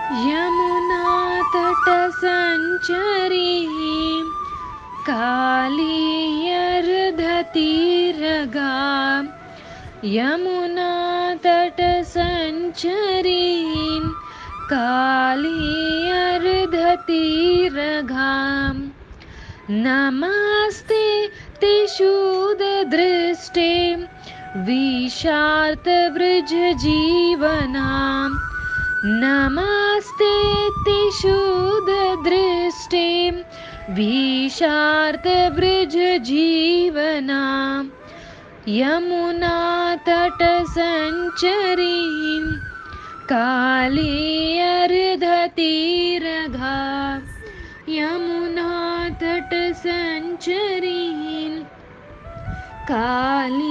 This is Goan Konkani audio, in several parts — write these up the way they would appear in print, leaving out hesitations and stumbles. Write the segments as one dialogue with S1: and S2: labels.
S1: यमुना तट संचरी कालीयर्धतीरगा। यमुना तट संचरी कालीयर्धतीरगा। नमस्ते त्रिशूददृष्टे विषार्तवृजजीवना। नमस्ते त्रिशूददृष्टे विषार्तवृजजीवना। यमुना तट संचरी कालीयर्धतीरगा। यमुना तट संचरी कालीयर्धतीरगा।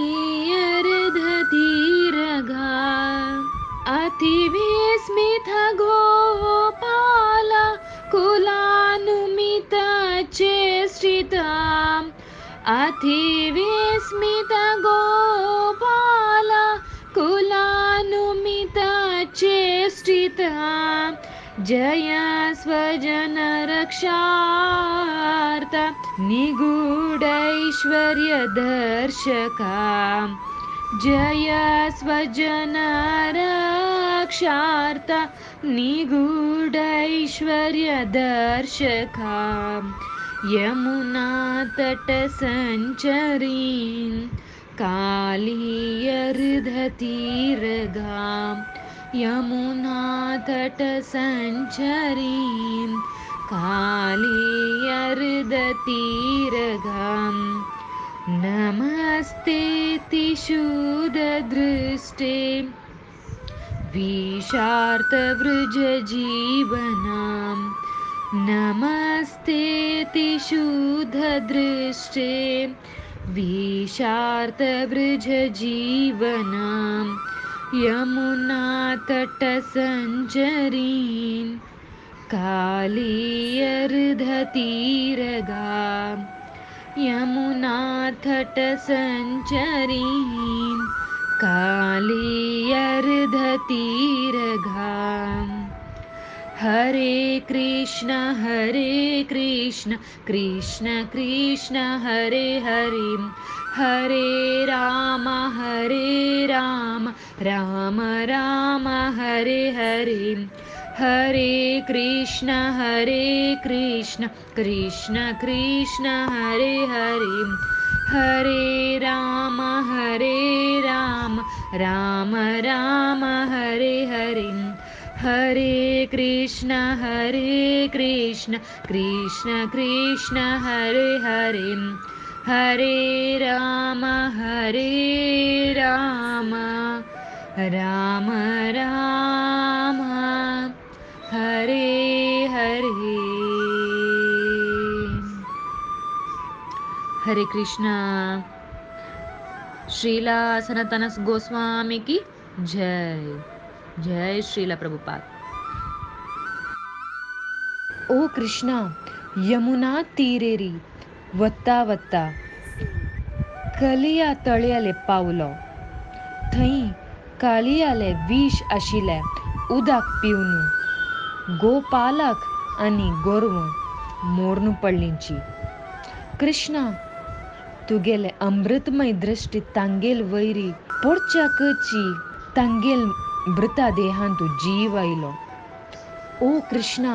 S1: अतिविस्मित गोपाल कुलानुमित चेष्टिता। अतिविस्मित गोपाल कुलानुमित चेष्टिता। जय स्वजन रक्षार्थ निगूढैश्वर्य दर्शका। जय स्वजन रक्षार्थ निगूढैश्वर्य दर्शका। यमुना तट संचरी कालीयर्धतीरगा। यमुना तट संचरी कालीयर्धतीरगा। नमस्ते त्रिशूददृष्टे विषार्तवृजजीवना। नमस्ते त्रिशूददृष्टे विषार्तवृजजीवना। यमुना तट संचरी कालीयर्धतीरगा। यमुना तट संचरी कालीयर्धतीरगा। हरे कृष्ण कृष्ण कृष्ण हरे हरे। हरे राम राम राम हरे हरे। हरे कृष्ण कृष्ण कृष्ण हरे हरे। हरे राम राम राम हरे हरे। हरे कृष्ण कृष्ण कृष्ण हरे हरे। हरे राम राम राम हरे हरे। हरे कृष्णा। श्रीला सनातन गोस्वामी की जय। जय श्रीला प्रभुपाद। ओ कृष्णा, यमुना तीरेरी वत्ता वत्ता कलिया तळयाले पावलो। थंय कालियाले विष आशिल्लें उदक पिवन गोपालक आनी गोरवां मोरनू पडलींची। कृष्णा, तुगेले अमृतमय दृष्टी तांगेल वैरी पोडच्याकची तांगेल मृता देहांतु जीव आयलो। ओ कृष्णा,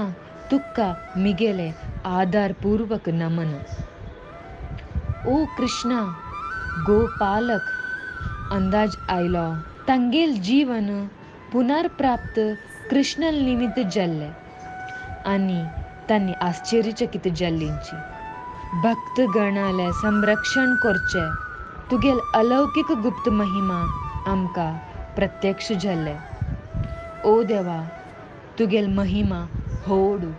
S1: तुक्का मिगेले आदरपूर्वक नमन। ओ कृष्णा, गोपालक अंदाज आयलो तांगेल जीवन पुनर्प्राप्त कृष्ण निमित्त जाल्लें आनी तांणी आश्चर्यचकित जाल्लींची। भक्तगणाले संरक्षण करचे तुगेल अलौकिक गुप्त महिमा आमकां प्रत्यक्ष जाल्ले। ओ देवा, तुगेल महिमा होडू।